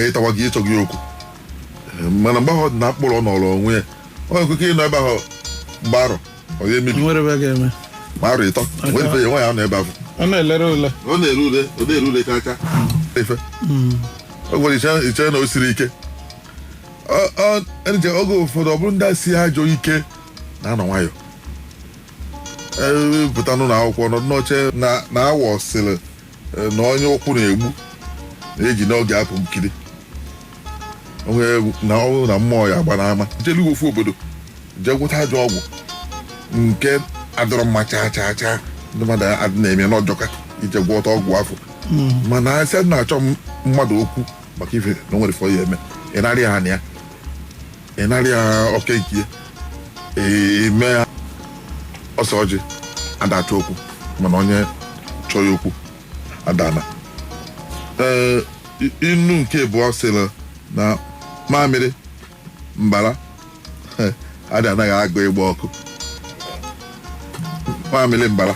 Ịtawa gị, ịchọ gị okwu. Mana mgbe ahụ ọ dị na mkpụrụ, ọ nọrọ onwe ya, ọ nwere ike ịnọ ebe ahụ mgbe arọ ọ ya emebi. Nwere ebe ga-eme. Ma arọ 30 nwere ife ya nwa ya nọ ebe ahụ. Ọ na-elere ule. Ọ na-ere ule, ọ na-ere ule chacha ife ọ gwara iche na o siri ike. Eche oge ụfọdụ ọ bụrụ ndị a si ajọ ike na-anọ nwayọ. Pụta n'ụlọ akwụkwọ, nọdụ n'oche na awọ sịrị na onye ụkwụ na-egbu na-eji n'oge apụ nkiri onwe na ọnwụ na mmụọ ya agba n'ama jelu ofu obodo jee gwụta ajọ ọgwụ nke adọrọ mma chaa chaa chaa. Ndị mmadụ adị na-eme n'ọjọka ije gwọta ọgwụ afọ, mana asị na-achọ mmadụ okwu maka ife na o nwere ife ọ ya eme. Ị narị ya na ya, ị narị ya oke nke eme ya ọsọ ọjị adacha okwu, mana onye chọọ ya okwu adana. Ee, inu nke abụọ sịrị na mamịrị mbara adị anaghị agụ ịgba ọkụ. Mamịrị mbara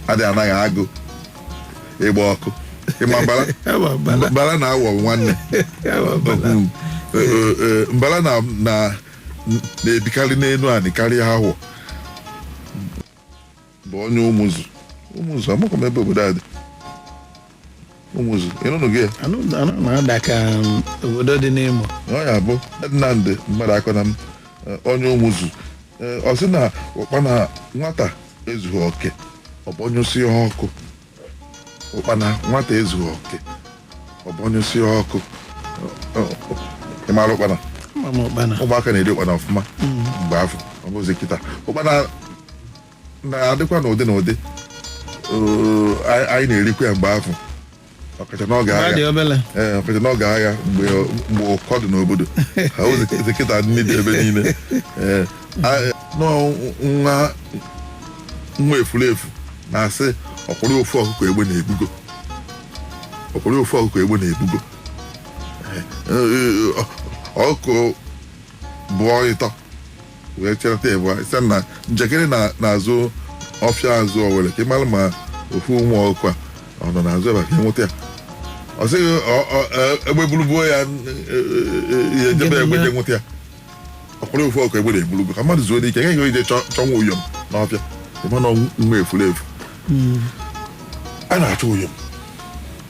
adị anaghị agụ ịgba ọkụ. Ịma mbara? Ama mbala. Mbara na awọ nwanne. Ama mbala. Mbara na na na-ebikarị n'elu anị karịa awọ. Bụ onye Ụmụzụ. Ụmụzụ, amakwa m ebe obodo a dị. Ụmụzụ, ịnụnụ gị ya? Anụ anụ na-ada ka obodo dị n'Imo. Ọ ya bụ Nnamdị mmadụ akọ na m, onye Ụmụzụ. Ọ sị na ụkpana nwata ezughị oke, ọ bụ onye si ọkụ. Ụkpana nwata ezughị oke, ọ bụ onye si ọkụ. Ị maara ụkpana? Ama m ụkpana. Ụmụaka na-eri ụkpana ọfụma mgbe afọ. Ọ bụzi kịta ụkpana na-adịkwa n'ụdị n'ụdị. Anyị na-erikwa ya mgbe afọ, ọkacha n'oge Mgbe agha. dị obele. Ee, ọkacha n'oge agha, mgbe ụkọ dị n'obodo ha. Ozi kịta nni dị ebe niile. Ee, nọọ nwa nwa efulefu na-asị ọkwụrụ ofu ọkụkọ egbe na-ebugo, ọkwụrụ ofu ọkụkọ egbe na-ebugo. Ee, ọkụkọ bụọ ịtọ wee cherata ịbụọ site na njakịrị n'azụ ọfịa azụ Owere ka ị mara ma ofu ụmụ ọkụkọ a ọ nọ n'azụ ebe a ka ị nweta ya. Ọ sịghị egbe burubuo ya, ihe jebe egbe je nweta ya. Ọkwụrụ ofu ọkụkọ egbe na-eburugo ka mmadụ zuo n'ike enyeghị ije chọnwa uyom n'ọfịa. Ịma na nwa efulefu a na-achọ uyom,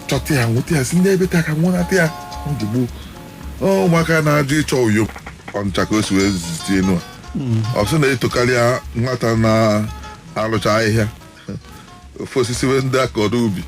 chọta ya, nweta ya, si ndị ebe taa ka nwụnata ya oge gboo. Ụmụaka na-ajụ ịchọ uyom ọncha ka o si wee zite enu a. Ọ sị na-etokarịa nwata na-arụcha ahịhịa ofu osisi wee ndị aka ọdụ ubi.